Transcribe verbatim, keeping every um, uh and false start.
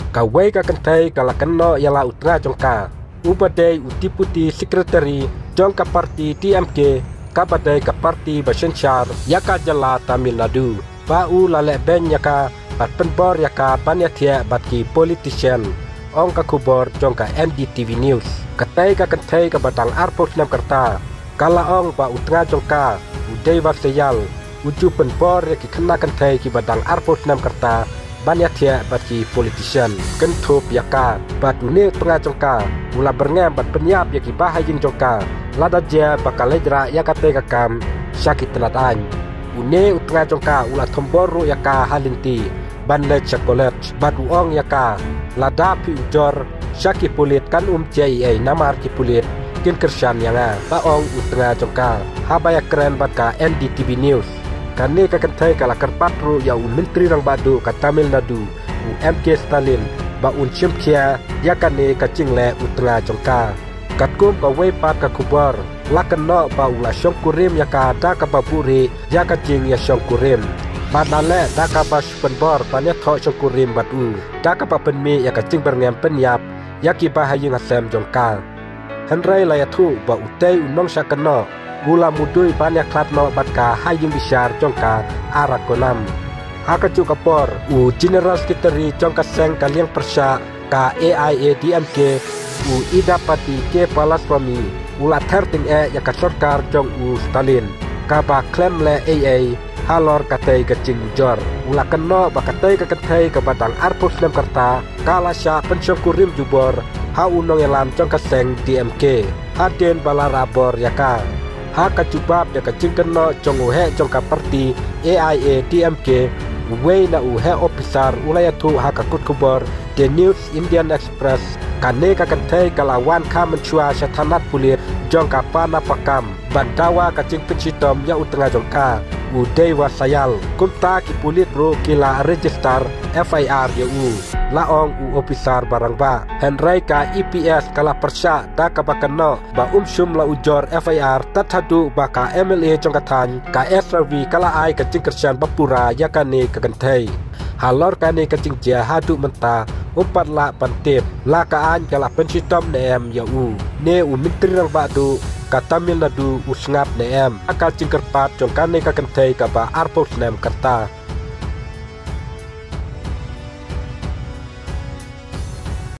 Kawei ka kynthei ka la kynnoh ïa la u tnga jong ka, uba dei u Deputy Secretary jong ka party D M K, kaba dei ka party ba synshar ïa ka jylla Tamil Nadu, ba u la leh beiñ ïa ka bad pynbor ïa ka ban ïathiah bad ki politician, ong ka khubor jong ka N D T V News. Katei ka kynthei kaba dang arphew snem ka rta, ka la ong ba u tnga jong ka, u Deiva Sayal, u ju pynbor ïa ki khynnah kynthei kiba dang arphew snem ka rta ban ïathiah bad ki politician, kynthup ïa ka. Bad une u tnga jong ka u la byrngem bad pynïap ïa ki bahaïing jong ka, lada jia ba ka leit rah ïa katei ka kam sha ki tnat aiñ. Une u tnga jong ka u la thombor ruh ïa ka ha lynti ban leit sha college, bad u ong ïa ka, lada phi ujor sha ki pulit kan ym jia ei ei namar ki pulit kin kyrshan ïa nga, la ong u tnga jong ka haba ïakren bad ka N D T V News. Kane ka kynthei ka la kyrpad ruh ïa u Myntri Rangbah Duh ka Tamil Nadu, u M K Stalin, ba un shim khia ïa kane ka jingleh u tnga jong ka. Katkum kawei pat ka khubor, la kynnoh ba u la shongkurim ïa ka da kaba buhrieh ïa ka jingïashongkurim, bad la leh da kaba shu pynbor ban ïathoh shongkurim bad u, da kaba pynmih ïa ka jingbyrngem pynïap ïa ki bahaïing hasem jong ka. Hynrei la ïathuh ba utei u nongshah kynnoh u la mudui ban ïakhlad noh bad ka ha ïing bishar jong ka Arakonam. Ha kajuh ka por, u General Secretary jong ka seng ka liang pyrshah ka A I A D M K, u Edapati K Palaniswami, u la ther tyngeh ïa ka sorkar jong u Stalin, kaba khlem leh ei ei halor katei ka jingujor. U la kynnoh ba katei ka kynthei kaba dang arphew snem ka rta, ka la shah pynshongkurim jubor ha u nongïalam jong ka seng D M K, hadien ba la rah bor ïa ka. Ha ka jubab ïa ka jingkynnoh jong u heh jong ka party A I A D M K, uwei na u heh ophisar u la ïathuh ha ka kut khubor The New Indian Express, kane ka kynthei ka la wan kha mynshuwa sha thanat pulit jong ka Panapakam ban dawa ka jingpynshitom ïa u tnga jong ka, u Deiva Sayal. Kumta ki pulit ruh ki la register F I R ïa u, la ong u ophisar ba rangbah. Hynrei ka E P S ka la pyrshah da kaba kynnoh ba um shym la ujor F I R tad haduh ba ka M L A jong ka thaiñ, ka Esrawi, ka la ai ka jingkyrshan ba pura ïa kane ka kynthei. Halor kane ka jingjia haduh mynta um pat lah ban tip la ka aiñ ka la pynshitom ne em ïa u, ne u Myntri Rangbah Duh ka Tamil Nadu u sngap ne em ha ka jingkyrpad jong kane ka kynthei kaba arphew snem ka rta.